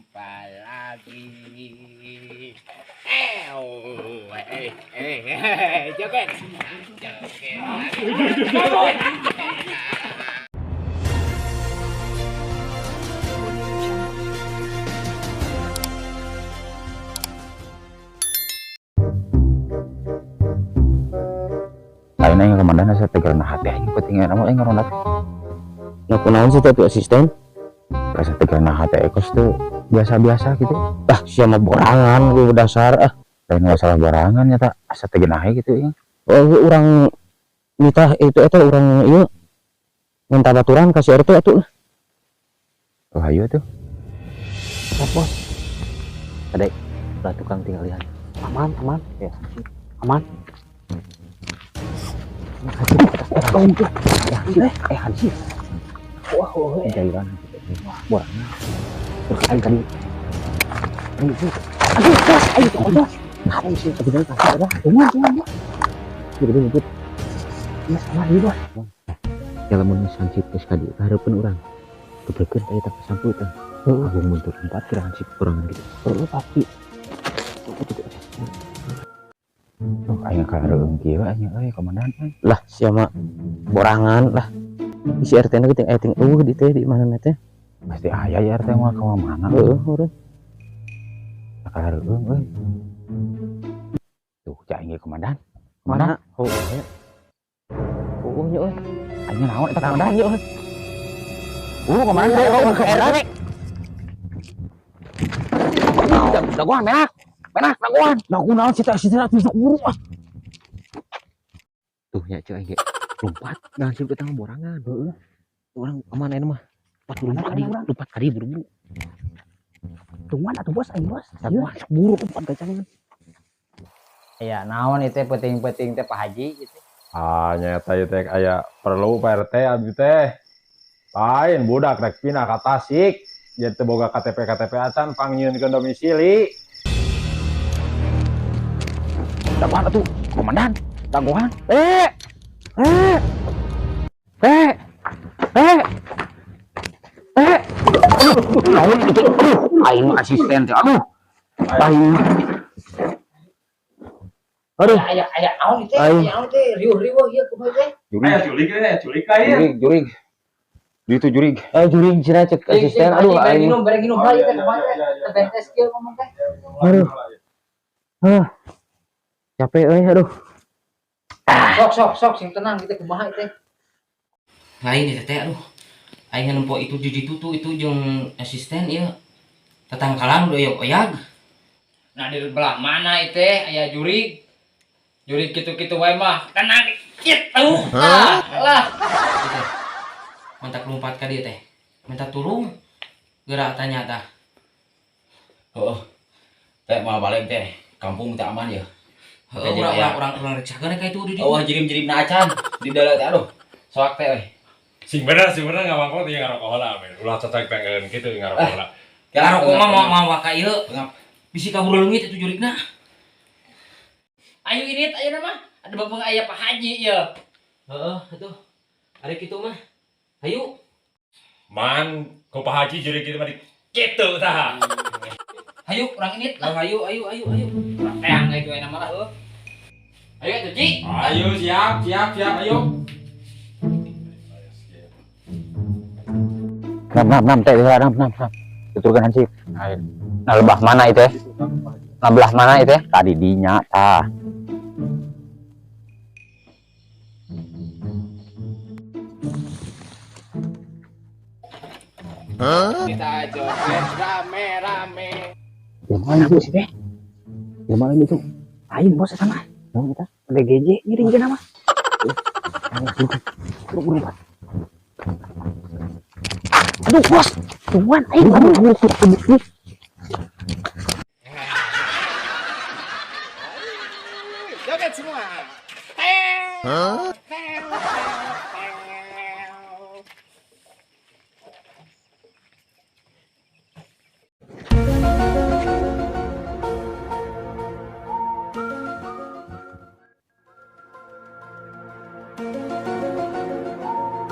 Jumpa lagi. Eh, oh, eh, eh, eh, joget. Joget lagi. Lain aing komandan asa tegar na hati aing penting nama aing ngaronda. Nah, kunaon sih teh asisten? Asa tegar na hati kos tuh biasa-biasa gitu. Ah, siapa borangan gue dasar ah. Lain masalah borangan nyata asa tegar nahe gitu ya. Oh, urang nitah itu eta urang ieu minta baturan ka si RT atuh. Oh, ayo tuh. Ya, bos. Adek, lah tukang tinggal lihat. Aman, aman. Ya. Aman. Eh, hansip. Wah, wah, cairan. Borangan. Terus tadi. Aduh, bos, ayo tuh, bos. Aduh, sih, tapi jangan kasih ada. Cuman, cuman, Gede gede. Mas, aman ieu, bos. Ya lamun geus hansip geus ka dieu hareupeun urang. Gebrekeun teh eta kasampu teh. Heeh. Agung muntur empat kira hansip kurangan gitu. Heeh, pasti. Tuh aing kareung kieu aing euy komandan euy. Lah, siapa borangan lah. Si RT na geuting aya ting eueuh di teh di mana teh? Pasti aya ya RT mah ka mana? Heeh, urang. Kareung euy. Tuh cai aing ge komandan. Komandan, Mana? Oh, nya. Oh, nya euy. Aing naon eta komandan? Nya euy. Komandan, Oh, komandan. Dagoan menak. Menak dagoan. Dagoan naon sih teh sih teh atuh buru ah. Tuh nya ceu aing ge lompat nah hansip teh borangan. Heeh. Urang aman ayeuna mah. Lompat buru-buru kadi, lompat kadi buru-buru. Tungguan atuh bos, aing bos. Dagoan sok buru lompat gacangan. Ya, naon itu penting-penting teh Pak Haji gitu. Ah, nyata ieu teh aya perlu Pak RT abdi teh. Lain budak rek pindah ka Tasik. Jadi teu boga KTP KTP acan pangnyieunkeun domisili. Dagoan atuh komandan. Dagoan. Eh. Eh. Eh. Eh. Eh. Naon itu? Aduh, aing mah asisten teh. Aduh. Aing mah. Aduh. Aya aya naon itu? Aing. Aya naon teh riuh-riuh ieu kumaha teh? Jurig, Aya jurig aya jurig ka ieu. jurig, jurig. Di itu jurig. Eh, juring cenah cek asisten. Aduh, aing. Minum, bareng minum Oh, ieu iya, teh kumaha iya, teh? iya, iya. Teh beres kieu ngomong teh. Aduh. Ah. Capek euy, aduh. Sok sok sok sing tenang gitu kumaha teh. Lain itu teh aduh. Aing nempo itu di ditu tuh itu jeung asisten ieu. Tetangkalan udah oyag-oyag. Nah di belah mana itu aya jurig. Jurig kitu-kitu wae mah. Tenang dikit tuh. Ah, lah. Gitu. Minta lompat ka dieu teh. Minta tulung. Geura tanya tah. Heeh. Teh mau balik teh. Kampung teh aman ya. Heeh, urang urang urang urang rek sakeun ka itu di ditu. Oh, jirim-jirim na acan di dalam teh aduh. Soak teh euy. Sing bener ngamangkot ieu ngarokok heula men. Ulah cocok pengen kitu ngarokok heula. Ngarokok mah moal moal ka ieu. Pengap. Bisi kabur leungit itu jurigna. Ayo ini ayo nama. Ada bapak aya Pak Haji ieu. Heeh, atuh. Ari kitu mah. Hayu. Man, ku Pak Haji jurig kitu mah di kitu tah. Hayu urang ini lah. Hayu ayo ayo ayo. Urang teang itu aya nama lah heuh. Ayo atuh Ji. Ayo siap siap siap ayo. Nam nam nam teh nam nam nam. Tuturkeun hansip. Nah lebah mana itu? Nah belah mana itu? Tadi dinya tah. Kita joget rame-rame. Yang mana bu sih teh? Yang mana itu? Aing bos sama. Naon eta? DGJ ngiring ke nama. Buru-buru. Aduh bos, tungguan aing buru buru. Joget semua. Hah?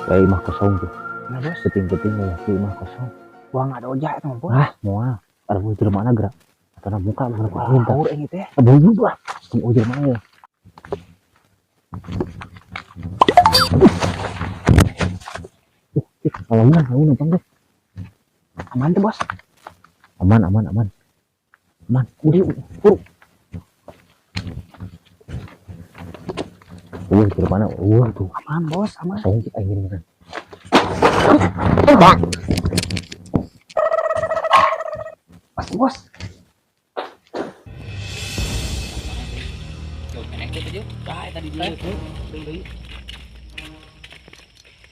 Kayak imah kosong tuh. Nah bos, Penting-penting ya imah kosong. Wah nggak ada ojek itu bos. Ah, moal. Ada jelema na gerak. Atana muka mana ku aing tah. Haur aing teh. Aduh lah. Oh jelema ya. Aman, aman, aman, deh. Aman tuh, Bos. Aman, aman, aman. Aman. Buru, buru. Jelema na. Tuh. Aman, Bos, aman. Saya cek aing gini kan. Bang. Bos, Bos. Tuh, enek teh tuh. Tah eta di dieu tuh. Deui.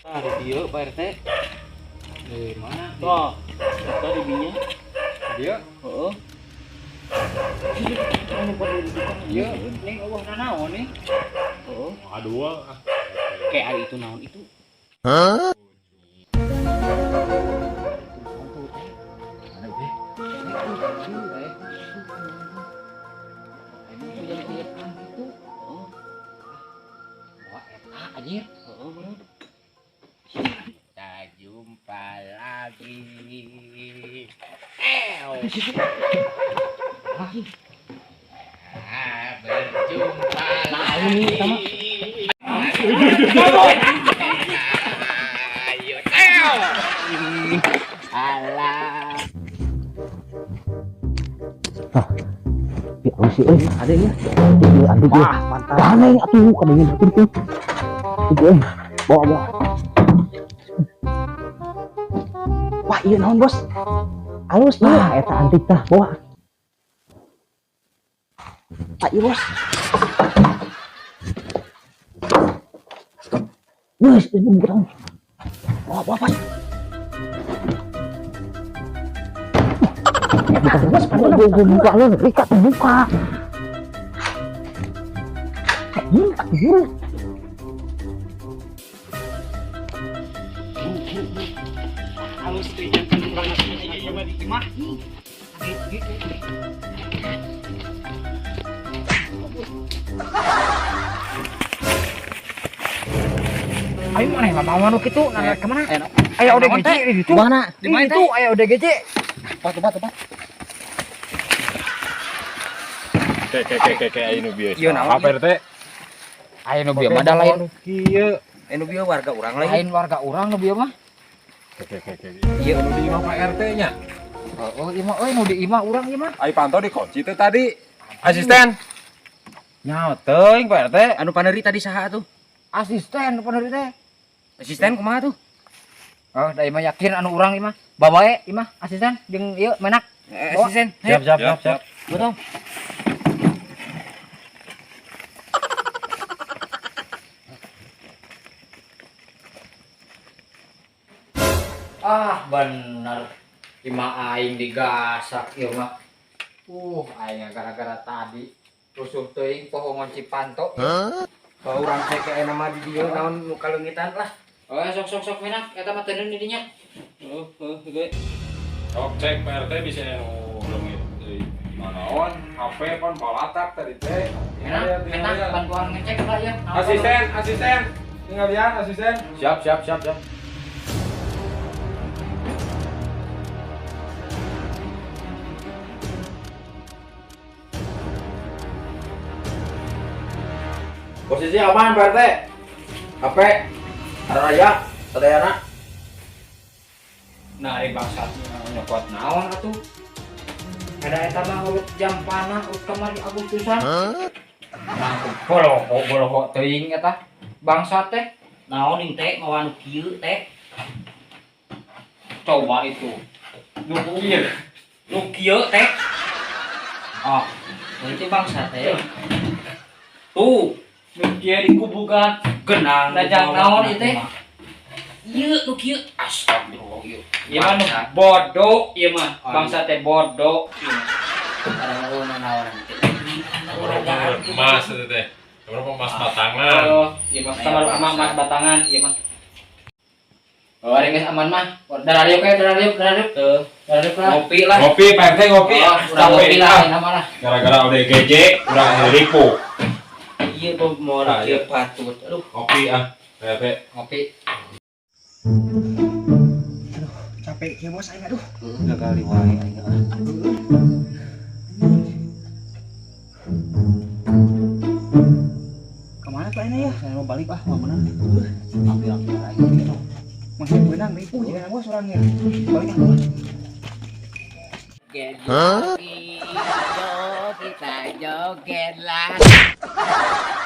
Tah di dieu Pak RT. Di mana? Tah, eta di dinya. Dieu. Heeh. Ieu ning eueuh nanaon nih. Heeh. Aduh ah. Kayak ari itu naon itu? Hah? Anjir. Kita jumpa lagi. Berjumpa lagi. Ayo, alah. Ya, sih, ada ya. Wah, mantap. Aneh atuh kadangin atuh tuh. Itu bawa bawa. Wah, iya naon, Bos? Halus ieu. Ah, eta antik tah, bawa. Ah, iya, Bos. Wes, ini bukan. Bawa, bawa, Bos. Buka, Bos, buka lu, ikat buka. Buru. Halus teh jangan urang ieu mah di imah. Ayo mana yang mau nu kitu, nah ke mana? Aya ODGJ di ditu. Mana? Di mana itu? Aya ODGJ. Tepat, tepat, tepat. Ke aya nu bieu. Ieu naon? Apa RT? Aya nu bieu mah da lain kieu. Anu bieu warga urang lain. Lain warga urang nu bieu mah. Ke. Ieu nu di imah Pak RT nya. Oh, ieu mah euy nu di imah urang ieu mah. Ai panto dikunci teh tadi. Asisten. Nyaho teuing Pak RT. Anu paneri tadi saha atuh? Asisten paneri teh. Asisten kumaha tuh? Oh, da ieu mah yakin anu urang ieu mah. Bawae ieu mah asisten jeung ieu menak. Asisten. Siap, siap, siap, siap. Betul. Ah, bener. Imah aing digasak ieu mah. Aing gara-gara tadi rusuh teuing poho ngunci panto. Hah? Bawa urang teh ke nama di dieu naon nu kaleungitan lah. Oh, sok sok sok menak eta mah teundeun di dinya. Heeh, heeh, ge. Sok cek Pak RT bisa nu leungit deui. Manaon HP pan balatak tadi teh. Menak, menak bantuan ngecek lah ya. Asisten, asisten. Tinggal lihat asisten. Siap, siap, siap, siap. Posisi aman Pak RT. HP Raya, sadayana. Nah, ari bangsat nyokot naon atuh? Ada eta mah urut jam panah urut kamari Agustusan. Nah, boloho teuing eta bangsat teh. Naon ing teh mawa nu kieu teh? Coba itu. Nu kieu. Nu kieu teh. Ah, itu bangsat teh. Tuh, nu kieu dikubukan genang dajang naon ieu teh? Ieu nu kieu. Astagfirullah ieu. Ieu mah nu bodoh ieu mah. Bangsa teh bodoh ieu mah. Ada naon teh. Emas itu teh. Berapa emas batangan? Oh, ieu mah sama emas batangan ieu mah. Oh, ari geus aman mah. Darariuk we, darariuk, darariuk. Tuh, darariuk lah. Ngopi lah. Ngopi, Pak RT ngopi. Oh, urang ngopi lah, nama lah. Gara-gara ODGJ, urang ripu. Iya, gua mau lagi patut. Aduh, ngopi ah, Pak RT. Ngopi. Aduh, capek ya bos aing aduh. Gagal wae aing ah. ayeuna ya. Saya mau balik ah, mau menang. Ambil aja gitu. Masih benang nipu jika bos orangnya. Balik ah. Joget lagi, kita joget lagi.